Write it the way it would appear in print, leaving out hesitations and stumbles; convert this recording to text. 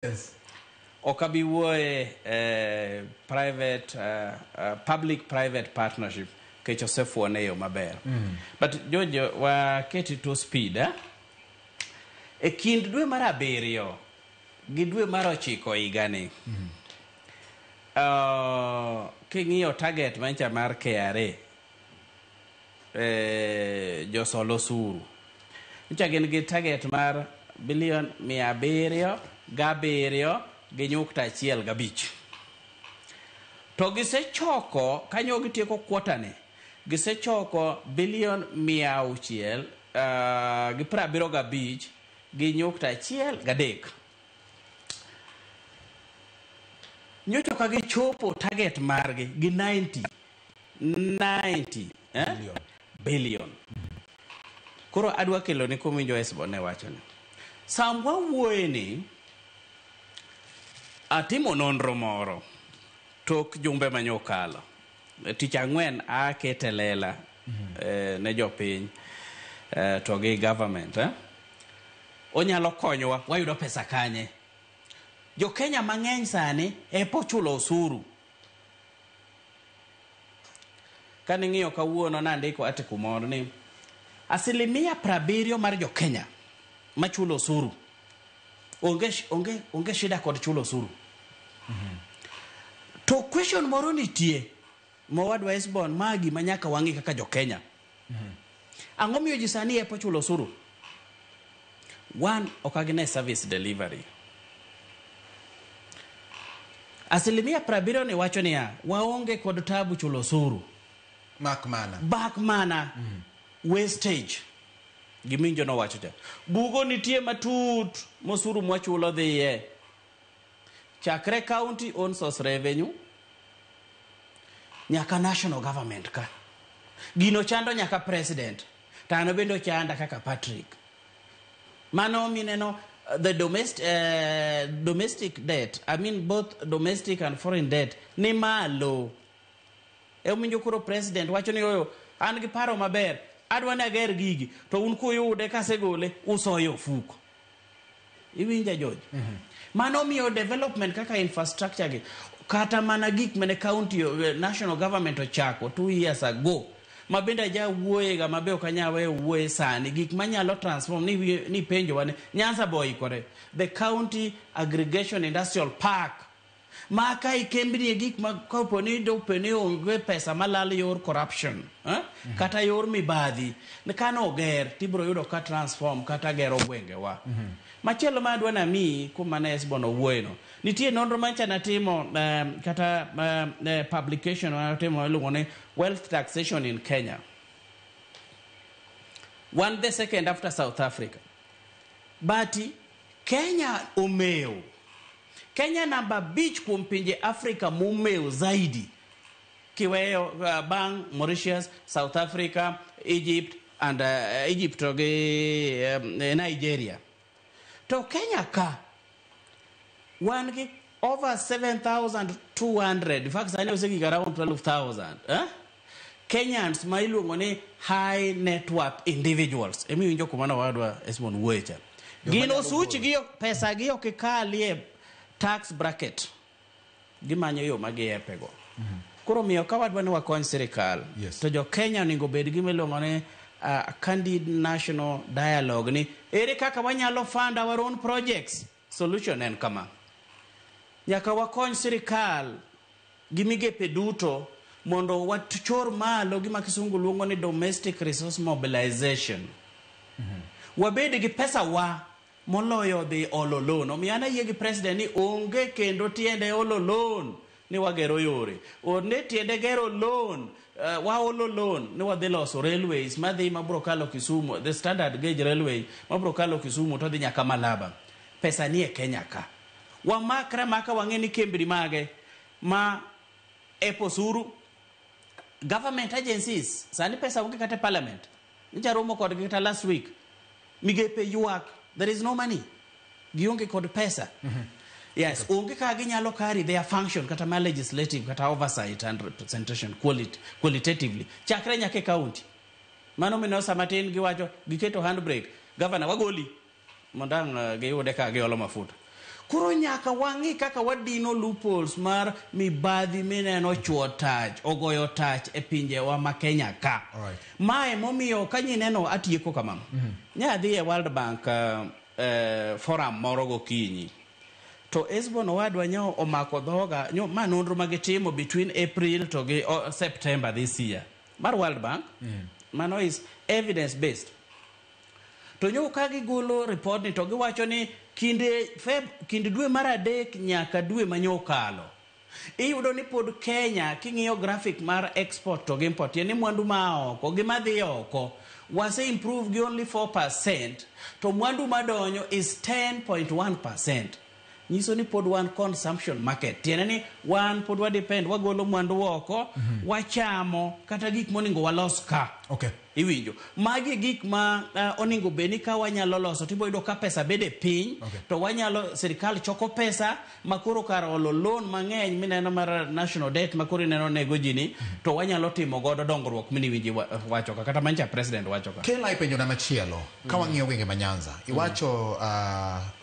Yes. Ok abi wuoye private public private partnership nikech osefuone e yo maber. But George, waketi to speed eh? E kind dwe mar abiriyo gi dwe mar ochiko higani king'iyo target mancha mar KRA josol osuru nyocha gin gi target mar bilion 707.15. To gisechoko kanyo gitieko quarter ni gisechoko bilion 675.13. Nyocha ka gichopo target margi gi 90 90 eh? Billion. Billion. Koro adwa kelo ni kuminjo Esbon ne wacho ni. Samwa wuoye ni atimo nonro moro tok jumbe manyokalo. Tich ang'wen akete lela ne jopiny to gi government eh? Onyalo konyowa wayudo pesa kanye. Jo Kenya mang'eny sani epo chulo osuru. Kane ing'iyo kawuono nandiko article moro ni asilimia 70 mar jo Kenya machulo osuru onge shida kod chulo osuru. To question moro nitie mowadwa Esbon ma gima nyaka wang'i kaka jo Kenya. Ang'o miyo ji sani epo chulo osuru? One, ok gine service delivery. Asilimia 70 ni wacho niya, waonge kod tabu chulo osuru. Mak mana. Bak mana. Wastage. Giminjo nowacho cha. Bugo nitie matut mosuru mwachulo dhiye. Chakre county own source revenue nyaka national government ka. Gino chando nyaka president. To an bende ochanda kaka Patrick. Mano mineno the domestic debt, I mean both domestic and foreign debt, ni malo. Emomiyo koro president wacho ni oyo, an gi paro maber, adwa ni ager gigi, to un kuyude kasegole, usoye ofuko. Iwinja George? Mano miyo development kaka infrastructure gi, kata mana gik mane county, national government ochako 2 years ago, ma bende aja wuoyega ma be ok anyal weyo wuoye sani, gik manyalo transform ni penjowa ni Nyanza bo oikore, the county aggregation industrial park, ma ka ikembni e gik ma kapo ni dope ni onge pesa malal yor corruption kata yor mibadhi, kano oger tibiro yudo ka transform kata gero gwengewa. Machielo ma adwa namiyi kuma ne Esbon owuoye no, nitie nonro mancha natimo kata publication manatimo iluongo ni wealth taxation in Kenya. One the second after South Africa. But Kenya omewo. Kenya namba 5 kuom pinje Afrika momewo zaidi. Kiweyo bang' Mauritius, South Africa, Egypt and Egypt to gi Nigeria. To Kenya ka wan gi over 7,200, in fact sani osegik around 12,000 Kenyans ma iluongo ni high net worth individuals. Emi winjo kuma nowadwa Esmond wuoye cha. Gin osuch gi pesa gi ok kalie tax bracket. Gimanyo yo ma giepego. Koro miyo ka wadwa ni wakony sirikal, Yes. to jo Kenya onego bed gima iluongo ni candid national dialogue ni ere kaka wanyalo fund our own projects. Solution en kama. Nyaka wakony sirikal gi migepe duto mondo wachor malo gima kisungu luongo ni domestic resource mobilization. Wabed gi pesa wa moloyo dhi olo loan. Omiyo an ayie gi president ni onge kendo tiende olo loan ni wagero yore. Onge tiende gero loan, waolo loan ni wadhi loso railways madhi mabro kalo Kisumu, the standard gauge railway mabro kalo Kisumu to dhi nyaka Malaba. Pesa ni e Kenya ka. Wamakre maka wang'e ni kembni mage ma epo osuru, government agencies, sani pesa onge kata e parliament. Nyocha romo kodgi kata last week. Migepe ywak, there is no money. Gionge kod pesa. Yes, onge kaka ginyalo carry their function kata ma legislative kata oversight and representation qualitatively. Chakre nyaka e county. Mano mineno sama tin giwacho giketo handbrake. Governor wagoli mondo ang' giyude ka giolo mafuta. Koro nyaka wang'i kaka wadino loopholes mar mibadhi mineno chuo tach, ogoyo tach e pinjewa ma Kenya ka. Mae momiyo ka nyineno atieko kama. Nya adhi e World Bank forum moro gokinyi. To Esbon owadwa nyo omako dhoga, nyo ma nonro ma gitimo between April to gi September this year. Mar World Bank, mano is evidence based. To nyo ka gigolo report ni to giwacho ni kinde Feb, kind dwe mar 3 nyaka dwe manyo okalo. Iyudo ni pod Kenya king'iyo graphic mar export to gi import, tiende ni mwandu ma oko gi madhi oko wase improve gi only 4% to mwandu madonjo is 10.1%. Nyiso ni pod wan consumption market. Tiende ni wan pod wa depend, wagolo mwandu oko, wachamo kata gik monego walos ka. Iwinjo magi gik ma onego bed ni ka wanyalo loso tibo yudo ka pesa bede piny. To wanyalo sirikal choko pesa ma koro kar olo loan mang'eny mineno mar national debt ma koro ineno nego ji ni to wanyalo timo godo dongruok miniwinji wacho ka kata mancha president wacho ka. Kela e penjo na machielo ka wang'iyo gwenge ma Nyanza iwacho.